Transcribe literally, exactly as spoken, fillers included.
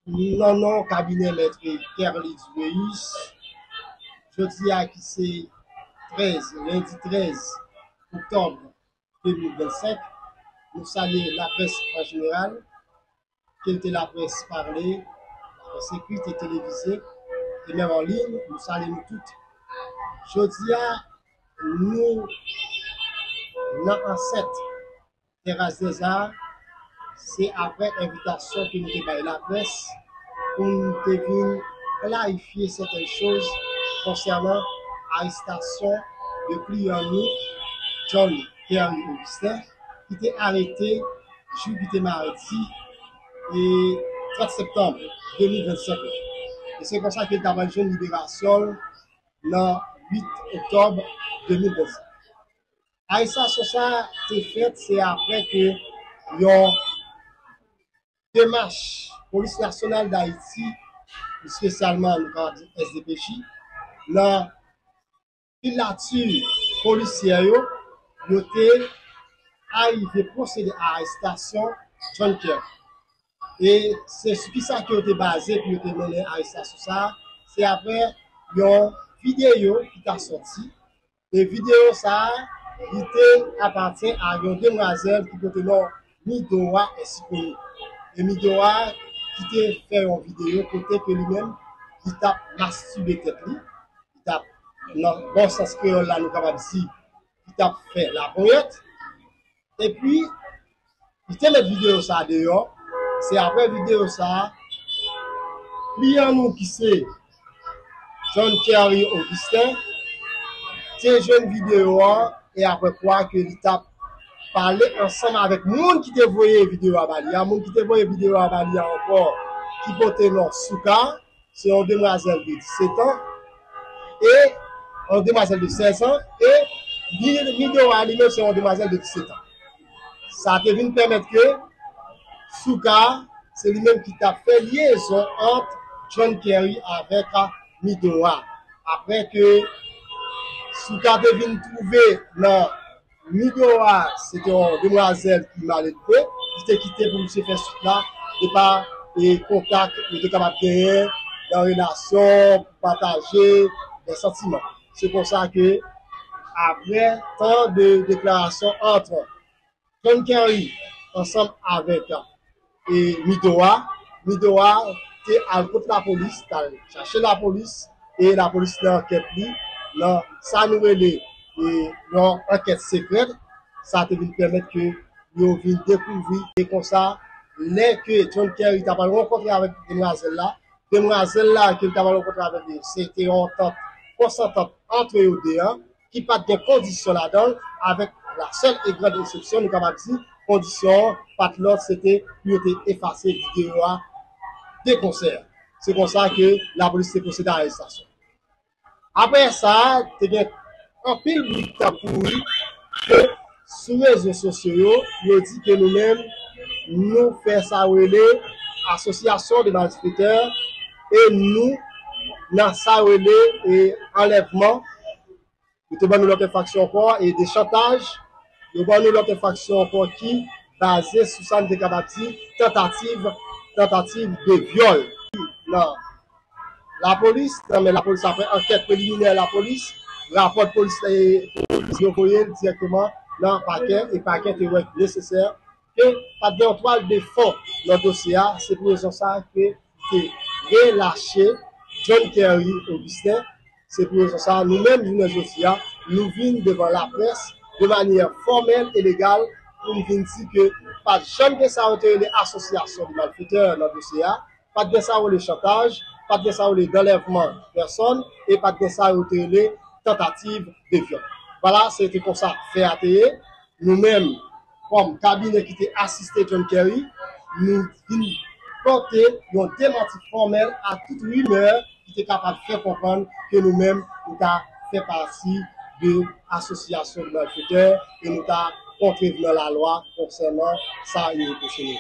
Nan non kabinè Mèt Kerly Duréus, jodi a ki se trèz, lendi trèz oktòb de mil vennsenk, nou salye laprès an jeneral, ke l te laprès pale, laprès ekrit e televize, e menm an liy, nou salye nou tout. Jodi a, nou nan ansèt Terrasse des Arts, se apre envitasyon ke nou te bay laprès pou nou te vin klarifye sèten choz konsènan arestasyon de kliyan nou, John Kerry Augustin, ki te arete jou ki te madi e trant septanm de mil vennsenk la. E se konsa ke l ta pral jwenn liberasyon l nan uit oktòb de mil vennsenk. Arestasyon sa a te fèt, se apre ke yon demach Polis Nasyonal Dayiti, espesyalman nou kapab di S D P J, nan filati polisyè yo, yo te arive pwosede a arestasyon John Kerry. E se sou kisa ke yo te baze pou yo te mennen arestasyon sa a, se apre yon videyo ki ta sòti. E videyo sa a, li te apatyen a yon demwazèl ki pote non Midoa Esikomi. E Midoa ki te fè yon videyo kote ke li menm, li t ap mastibe tèt li, li t ap, nan bon sans kreyòl la, nou kapab di, li t ap fè laponyèt. Epi, li te met videyo sa a deyò. Se apre videyo sa a, kliyan nou ki se John Kerry Augustin te jwenn videyo a, e apre kwa ke li t ap pale ansanm avèk moun ki te voye videyo a ba li a, moun ki te voye videyo a ba li a ankò, ki pote non Souka, se yon demwazèl de disèt an, e yon demwazèl de sèz an, e Midoa li menm se yon demwazèl de disèt an. Sa te vin pèmèt ke Souka, se li menm ki t ap fè lyezon ant John Kerry avèk Midoa. Apre ke Souka te vin twouve nan Midoa, se te yon demwazèl ki maledve, li te kite pou misye fè swit la, de pa e kontak yo te kapab genyen nan relasyon, pou pataje de santiman. Se konsa ke, apre tan de deklarasyon ant John Kerry ansanm avèk e Midoa, Midoa te al kot lapolis, t al chache lapolis, e lapolis nan ankèt li, nan sa nou rele e yon ankèt sekrè, sa te vin pèmèt ke yo vin dekouvri. E konsa, lè ke John Kerry ta pral rankontre avèk demwazèl la, demwazèl la ke l ta pral rankontre avèk li, se te yon antant, konsantant ant yo de an, ki pa t gen kondisyon ladan l, avèk la sèl e grand eksepsyon, nou kapab di, kondisyon an pa t lòt, se te pou yo te efase videyo a de konsè. Se konsa ke lapolis te pwosede a arestasyon. Apre sa, te gen anpil bri k t ap kouri ke sou rezo sosyo yo, yo di ke nou menm, nou fè sa yo rele asosyasyon de malfetè, e nou nan sa yo rele e anlèvman. Yo te ban nou lòt enfraksyon ankò, e de chantaj. Yo ban nou lòt enfraksyon ankò ki baze sou sa n te kapab di tantativ, tantativ de vyòl. Nan lapolis, nan men lapolis apre ankèt preliminè lapolis, rapò polis, e, polis yo voye l dirèkteman nan pakè, e pakè te wè nesesè ke pa t gen yon twal de fon nan dosye a, se pou rezon sa a ke te relache John Kerry Augustin. Se pou rezon sa a, nou menm, jounen jodi a, nou vin devan laprès de manyè fòmèl e legal pou n vin di ke pa t janm gen sa yo te rele asosyasyon de malfetè nan dosye a, pa t gen sa yo rele chantaj, pa t gen sa yo rele d'enlèvement de personne, e pa t gen sa yo te rele tentative de viol. Vwala, se te konsa fè a te ye. Nou menm, kòm kabinè ki te asiste John Kerry, nou vin pote yon demanti fòmèl a tout rimè ki te kapab fè konprann ke nou menm, nou ta fè pati de asosyasyon de malfetè e nou ta kontrevi lalwa konsènan sa yo repwoche nou.